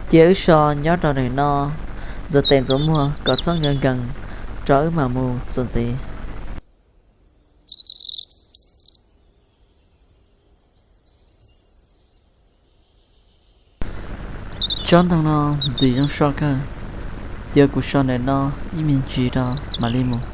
Cia wb so nyob rau ntawm no ntxuav tes ntxuav muag kom txhob nkees nkees, rau wb mam mus txuas ntxiv. Tsob ntoo no ntxim zoo so kawg, cia kuv so ntawm no ib me ntsis rau mam li mus.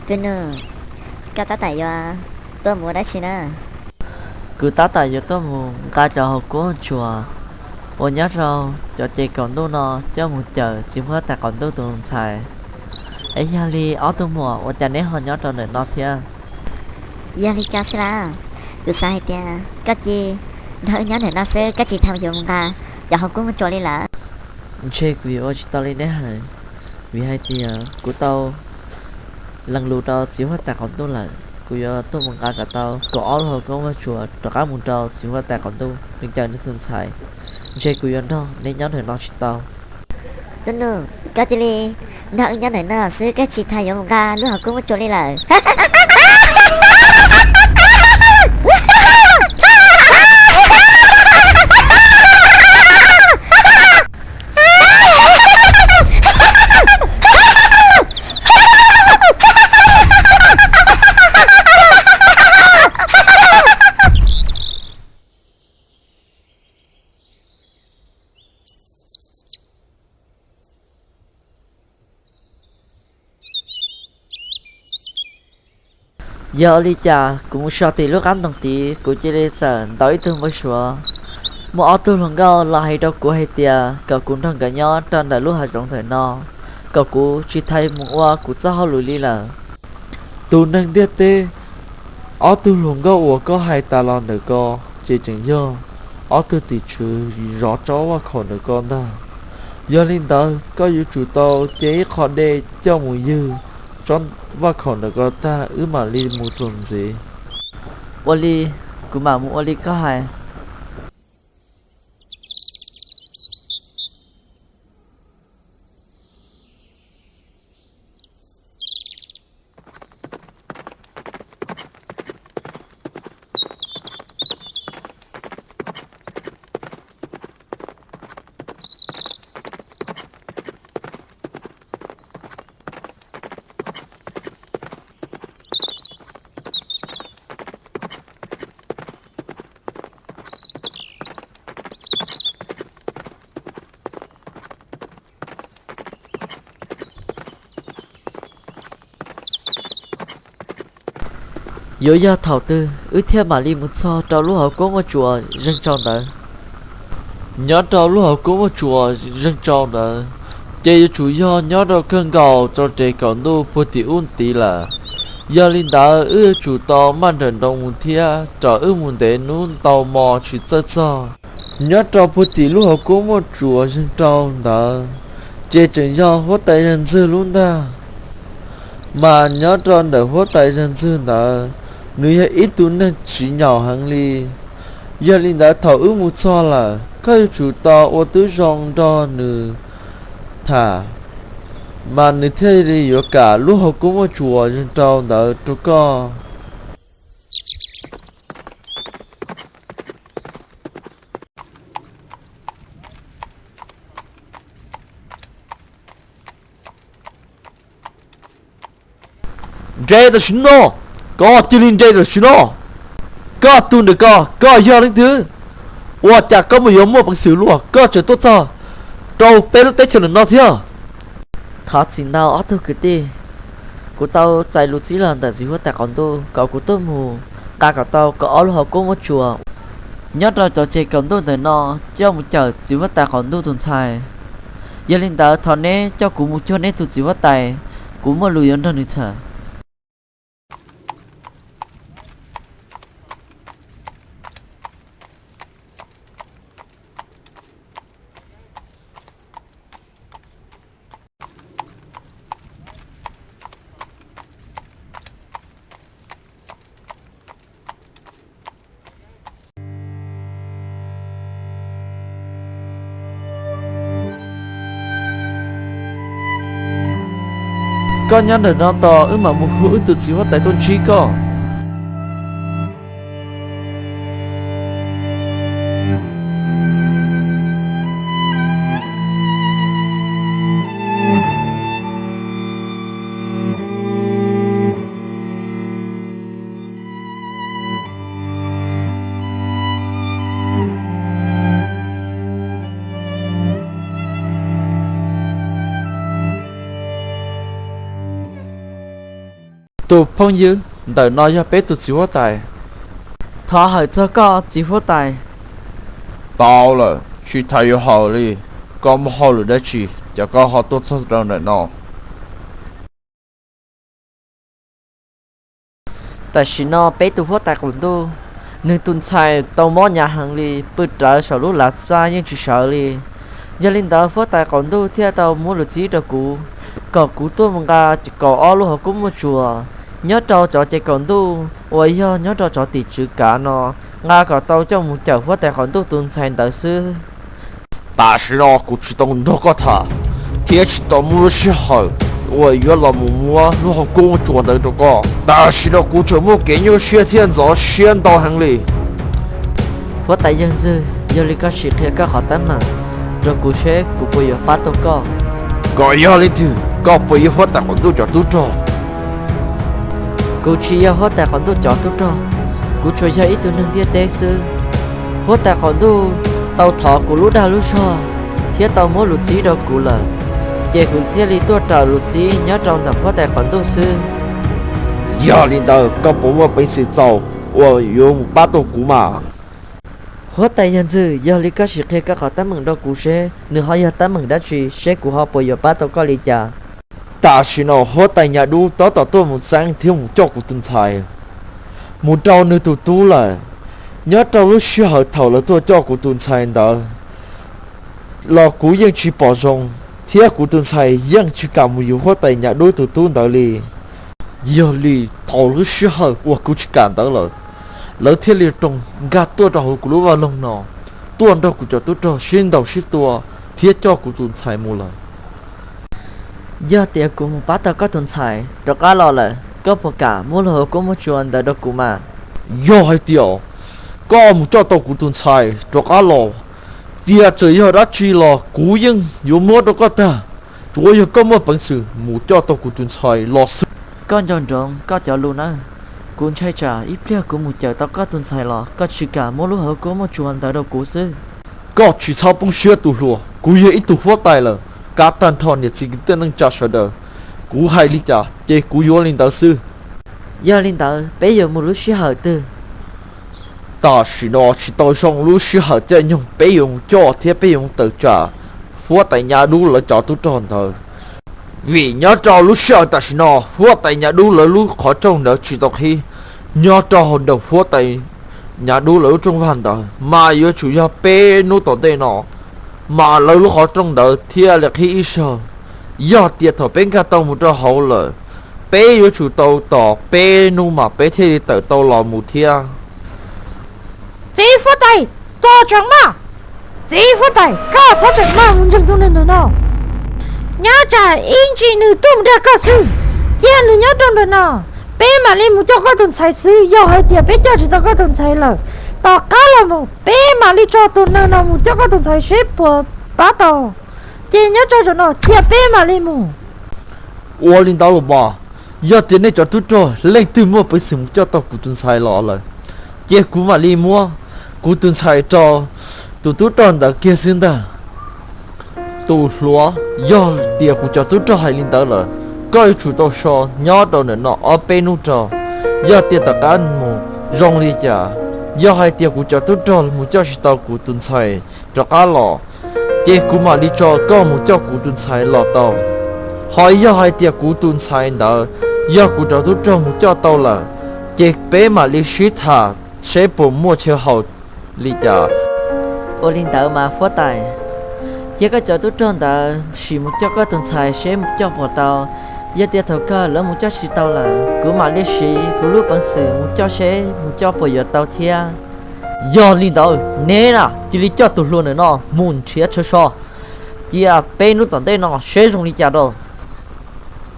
Tus nus, koj tab tom yuav tuaj mus ua dab tsi na? Kuv tab tom yuav tuaj mus nqa cov hauv kuab tsuas uas nyob rau cov ces kaum ntuj no coj mus cawm txiv huab tais qaum ntuj tus ntxhais. Es yog li ob tug muam, ua cas neb ho nyob rau ntawm no thiab? Yog li cas xwb las? Kuv xav hais tias koj cia nrog wb nyob ntawm no xwb, koj tsis tau yuav mus nqa cov hauv kuab muaj tsuas li lawm? Ntshe kuv yuav ua tsis tau li neb hais, vim hais tias kuv tau lees lus rau txiv huab tais qaum ntuj lawm. Kuv yuav tuaj mus nqa kom tau kaum ob lub hauv kuab muaj tsuas rov qab mus rau txiv huab tais qaum ntuj nws cawm nws tus ntxhais. Ntshe kuv yuav nrog neb nyob ntawm no tsis tau. Tus nus, koj cia li nrog wb nyob ntawm no xwb, koj tsis tau yuav mus nqa lub hauv kuab muaj tsuas li lawm. Yog li cas kuv mus so tim lub qab ntoo tid kuv cia li txawm ntaus ib tug npau suav. Muaj ob tug hluas nkauj los hais rau kuv hais tias kom kuv nrog nkawd nyob rau ntawm lub hav zoov ntawm no, kom kuv tsis tau mus ua kuv txoj hauj lwm li lawm. Tus neeg ntiaj teb, ob tug hluas nkauj uas koj hais tas los ntawm ko ces tseem yog ob tug tim tswv zov tsob vaj khaum ntawm ko ntag. Yog li ntawd koj yuav tsum tau cia ib qho dej coj mus ywg tsob vaj khaum ntawm ko tag wb mam li mus txuas ntxiv. Ua li, kuv mam mus ua li koj hais. Yuav yog thaum twg wb thiaj mam li mus txog rau lub hauv kuab muaj tsuas zeeg tsau ntawd? Nyob rau lub hauv kuab muaj tsuas zeeg tsau ntawd, ces yuav tsum yog nyob rau kawg nkaus rau ces kaum ntuj puag tim ub tid lawm. Yog li ntawd wb yuav tsum tau maj nrawm nroos mus thiab, rau wb mus ntev hnub ntau hmo tsis txawj txog. Nyob rau puag tim lub hauv kuab muaj tsuas zeeg tsau ntawd, ces tseem yog huab tais zag ntxwg lub ntag. Mas nyob rau ntawm huab tais zag ntxwg ntawd, nws yog ib tug neeg tsis nyaum heev li. Yog li ntawd thaum wb mus txog lawm, koj yuav tsum tau ua tib zoo nrog nws tham, mas nws thiaj li yuav kam lub hauv kuab muaj tsuas zeeg tsau ntawd rau koj. Nres tam sim no, koj cia li nres tam sim no. Koj tus ntawm ko, koj yog leej twg? Ua cas koj mus yuav muaj peev xwm luaj koj tseem tuaj txog rau peb lub teb chaws ntawm no thiab? Thov txim ntau ob tug kwv tij, kuv tau txais lus txib los ntawm txiv huab tais qaum ntuj kom kuv tuaj mus nqa kom tau kaum ob lub hauv kuab muaj tsuas nyob rau cov ces kaum ntuj ntawm no coj mus cawm txiv huab tais qaum ntuj tus ntxhais. Yog li ntawd thov neb coj kuv mus cuag neb tus txiv huab tais, kuv muaj lus yuav nrog nws tham. Koj nyob ntawm no tos wb mam mus hu wb tus txiv huab tais tuaj ntsib koj. Tus phooj ywg, ntawm no yog peb tus txiv huab tais. Thov hawm txog koj txiv huab tais. Tau lawm, tsis tas yuav hawm li. Koj muaj hauj lwm dab tsi, cas koj ho tuaj txog rau ntawm no? Tam sim no peb tus huab tais qaum ntuj, nws tus ntxhais tau mob hnyav heev li, pw rawv saum lub lav xaj yeej tsis sawv li. Yog li ntawd huab tais qaum ntuj thiaj tau muab lus txib rau kuv, kom kuv tuaj mus nqa kaum ob lub hauv koob muaj tsuas nyob rau cov ces kaum ntuj uas yog nyob rau cov tim tswv kav no, nqa kom tau coj mus cawm huab tais qaum ntuj tus ntxhais ntawd xwb. Tam sim no kuv tsis tau nrog koj tham, thiab tsis tau muaj lub sij hawm uas yuav los mus muab lub hauv koob muaj tsuas ntawd rau koj. Tam sim no kuv tseem muaj kev nyuaj siab thiab ntxhov siab ntau heev li. Huab tais yawg ntxwg, yog li koj sim qhia koj qhov teeb meem rau kuv seb kuv puas yuav pab tau koj. Koj yog leej twg? Koj puas yog huab tais qaum ntuj cov tub rog? Kuv tsis yog huab tais qaum ntuj cov tub rog, kuv tsuas yog ib tug neeg ntiaj teb xwb. Huab tais qaum ntuj tau thov kuv lub dag lub zog thiab tau muab lus txib rau kuv lawm, ces kuv thiaj li tuaj raws lus txib nyob rau ntawm huab tais qaum ntuj xwb. Yog li ntawd koj puas muaj peev xwm txaus uas yuav mus pab tau kuv mas? Huab tais yawg ntxwg, yog li koj sim qhia koj qhov teeb meem rau kuv seb nws ho yog teeb meem dab tsi, seb kuv ho puas yuav pab tau koj li cas. Tam sim no huab tais Nyab Dub tab tom tuaj mus txeeb thiab mus coj kuv tus ntxhais mus rau nws tus tub lawm. Nyob rau lub sij hawm thaum lawv tuaj coj kuv tus ntxhais ntawd los kuv yeej tsis pom zoo, thiab kuv tus ntxhais yeej tsis kam mus yuav huab tais Nyab Dub tus tub ntawd li. Yog li thaum lub sij hawm uas kuv tsis kam ntawd lawm, lawv thiaj li roo nkag tuaj rau hauv kuv lub vaj loog no, tuaj nrog kuv cov tub rog sib ntaus sib tua thiab coj kuv tus ntxhais mus lawm. Yog tias kuv mus pab tau koj tus ntxhais rov qab los lawm, koj puas kam muab lub hauv koob muaj tsuas ntawd rau kuv mas? Yog hais tias koj mus coj tau kuv tus ntxhais rov qab los, txawm yog dab tsi los kuv yeej yuav muab rau koj tag, tsuav yog koj muaj peev xwm mus coj tau kuv tus ntxhais los xwb. Koj nco ntsoov koj cov lus nawb, kuv ntshai tsam ib pliag kuv mus cawm tau koj tus ntxhais los koj tsis kam muab lub hauv koob muaj tsuas ntawd rau kuv xwb. Koj tsis txhob poob siab tus hluas, kuv yog ib tug huab tais lawm, kav tag nrho niam txiv kwv tij neej tsa sawv daws. Kuv hais li cas ces kuv yuav li ntawd xwb. Yog li ntawd peb yuav mus lub sij hawm twg? Tam sim no tsis tau zoo lub sij hawm caij nyoog peb yuav mus coj thiab peb yuav mus tawm tsam huab tais Nyab Dub lawv cov tub rog ntawd. Vim nyob rau lub sij hawm tam sim no huab tais Nyab Dub lawv lub qhov rooj ntawd tsis tau qhib. Nyob rau hauv nraum huab tais Nyab Dub lawv lub rooj vag ntawd mas yuav tsum yog peb hnub tom ntej no mas lawv lub qhov rooj ntawd thiaj li qhib ib zaug. Yog tias thaum peb nkag tau mus rau hauv lawm, peb yuav tsum tau tos peb hnub mas peb thiaj li tawm tau los mus thiab. Txiv huab tais, tos tseem maj. Txiv huab tais, koj txhob tseem maj mus ntseeg tus neeg ntawm no. Nyob tsam ib ntsis nws tuaj mus nrog koj xwb, cia nws nyob rau ntawm no, peb mam li mus coj koj tus ntxhais xwb. Yog hais tias peb coj tsis tau koj tus ntxhais lawm, tom qab los mus peb mam li tso tus neeg no mus coj koj tus ntxhais seb puas pab tau. Ces nyob rau zaum no cia peb mam li mus. Ua li ntawd los mas, yog tias nej cov tub rog leej twg muaj peev xwm mus coj tau kuv tus ntxhais los lawm, ces kuv mam li muab kuv tus ntxhais rau tus tub rog ntawd kiag xwb ntag. Tus hluas, yog tias kuv cov tub rog hais li ntawd lawm, koj yuav tsum tau so nyob rau ntawm no ob peb hnub rau. Yog tias tom qab mus zoo li cas, yog hais tias kuv cov tub rog mus coj tsis tau kuv tus ntxhais rov qab los, ces kuv mam li tso koj mus coj kuv tus ntxhais los tau. Ho yog hais tias kuv tus ntxhais ntawd yog kuv cov tub rog mus coj tau lawm, ces peb mam li sib tham seb puas muaj chaw haum li cas. Ua li ntawd mas huab tais, cia koj cov tub rog ntawd sim mus coj koj tus ntxhais seb mus coj puas tau. Yog tias thaum kawg lawv mus coj tsis tau lawm, kuv mam li siv kuv lub peev xwm mus coj seb mus coj puas yuav tau thiab. Yog li ntawd neb na cia li coj tus hluas ntawm no mus nrhiav chaw so, cia peb hnub tom ntej no seb zoo li cas rau.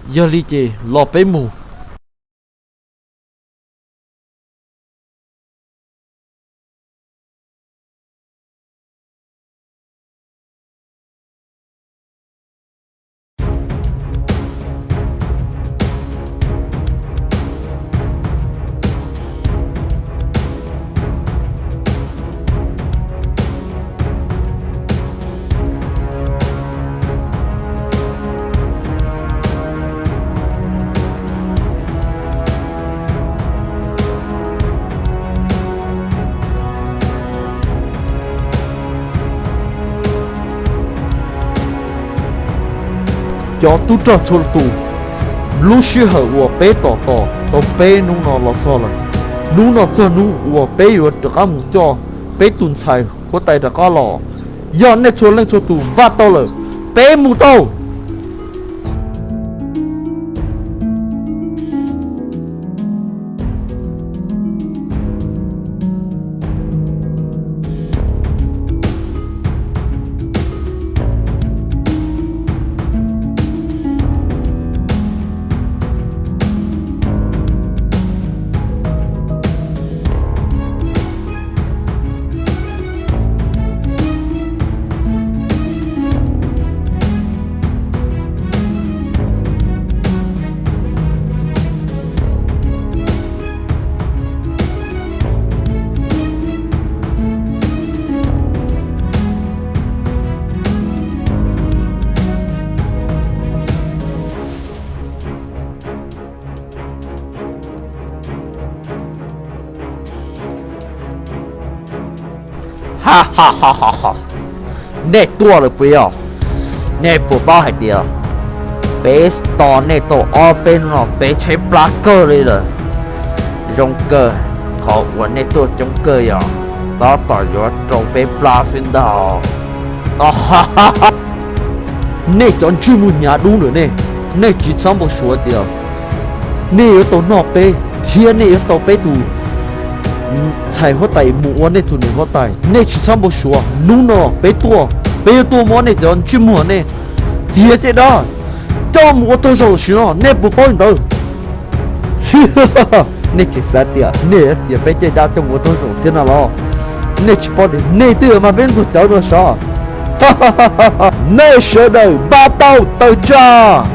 Yog li ces los peb mus. Cov tub rog txhua tus, lub sij hawm uas peb tos tos tau peb hnub no los txog lawm. Hnub no txog hnub uas peb yuav rov qab mus coj peb tus ntxhais huab tais rov qab los. Yog nej txhua leej txhua tus npaj tau lawm, peb mus tau. Nej tuaj lawm puas yog? Nej puas paub hais tias peb tos nej tau ob peb hnub no peb tshaib plab kawg li lawm. Zoo kawg, qhov uas nej tuaj coob kawg yog tab tom yuav rau peb plab xwb ntag. Nej cov ntsej muag hnyav dub ntawm nej, nej tsis txhob npau suav tias nej yuav tau noj peb thiab nej yuav tau peb tus ntxhais huab tais mus ua nej tus niam huab tais. Nej tsis txhob npau suav, hnub no peb tuaj, peb yuav tuaj muab nej cov ntsej muag nej txiav caj dab coj mus ua tag zaum tam sim no, nej puas paub li ntawd? Nej tseem xav tias nej yuav txiav peb caj dab coj mus ua tag zaum thiab no los? Nej tsis paub tias nej twb yuav mag peb ntxuag cawv no sav. Nej sawv daws npaj tau tawm tsam.